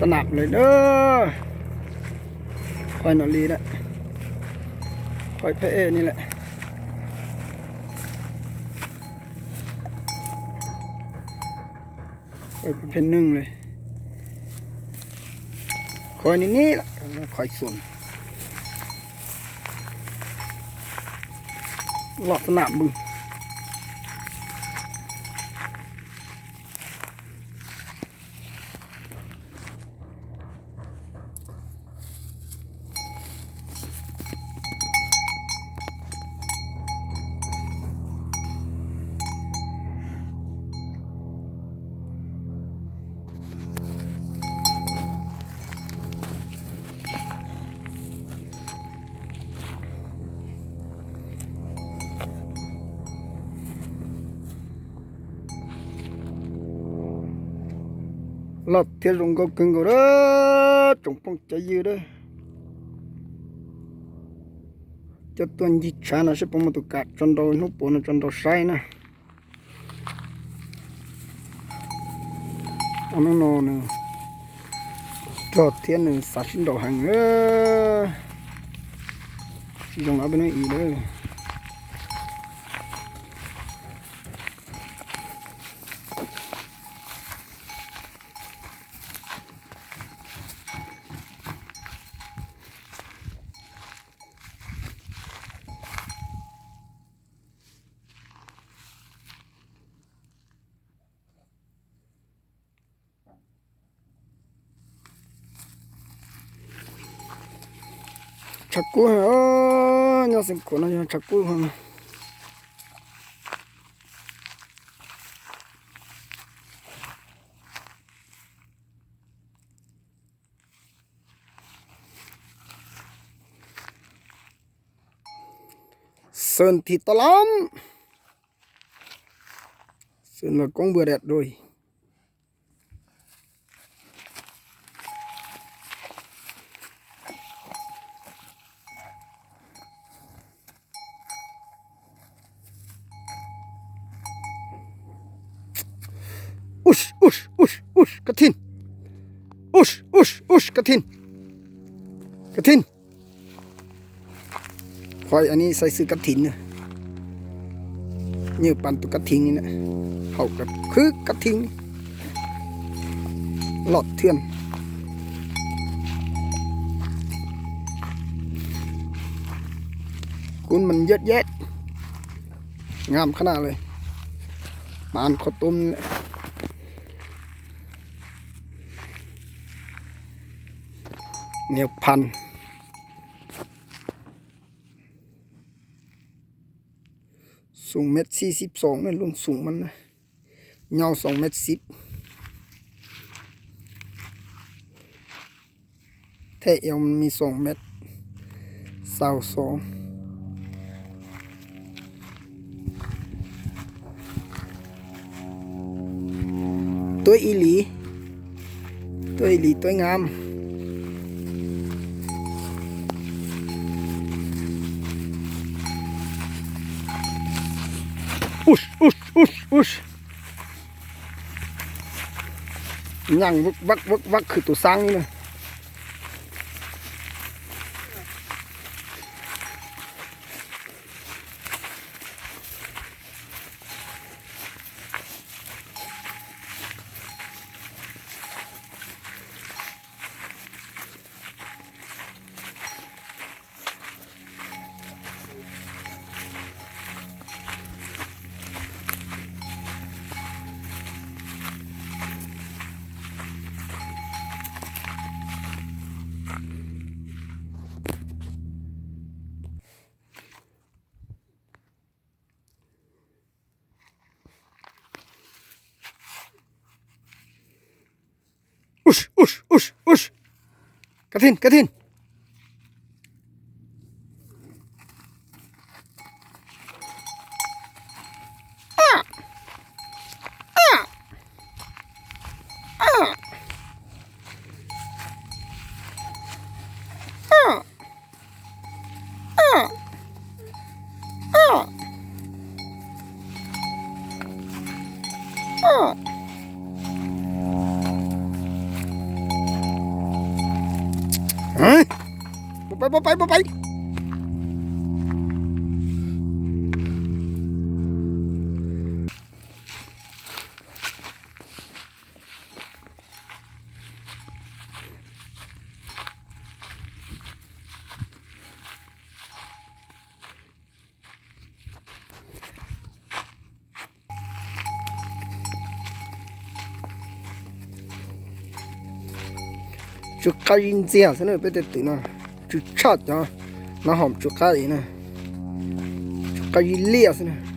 Tag nam lawm na. Khoai no li lawm. Khoai pheej ej ni lawm. Khoai pheej neeg li. Khoai ni ni lawm, khoai xum. Los tag nam npws. Loj thiab zoo nkauj kawg nkaus a, tsoom phooj cov ywg a. Coj tuaj ncig tshav no seb puas muaj tus kam tso nrau hnub puav no tso nrau saib na. Hnub no nws rog thiab nws xav sib nraus heev. Tsis zoo ob peb hnub ib lawm. Tshav kub, nyob xeev khuam no yog tshav kub. Sơn thì to lắm. Sơn là cũng vừa đẹp rồi. Us, us, us, us, kab thij. Us, us, us, kab thij. Kab thij. Qhov ni xaiv xwb kab thij na. Nyuam pas tus kab thij ni na. Haum khwv kab thij. Loj thiab. Cún mình dớt dét. Ngam khab na li. Màn kho tôm. Nhiều phần. Xoom mét xib xib xoom na, lub xoom mas na, nyob xoom mét xib. Thế yêu mi xoom mét xau xoom. Tuaj ib li, tuaj ib li tuaj ngam. Us, us, us, us. Nyeem vak vak vak khwv tus xaab li na. Us, us, us, us. Kab thij, kab thij. Pais, pais, pais, pais. Tsw qab zib ntxiag xwb na peb tej twm no, tsw tshaj cov no hom tsw qab li na, tsw qab zib liaj xwb na.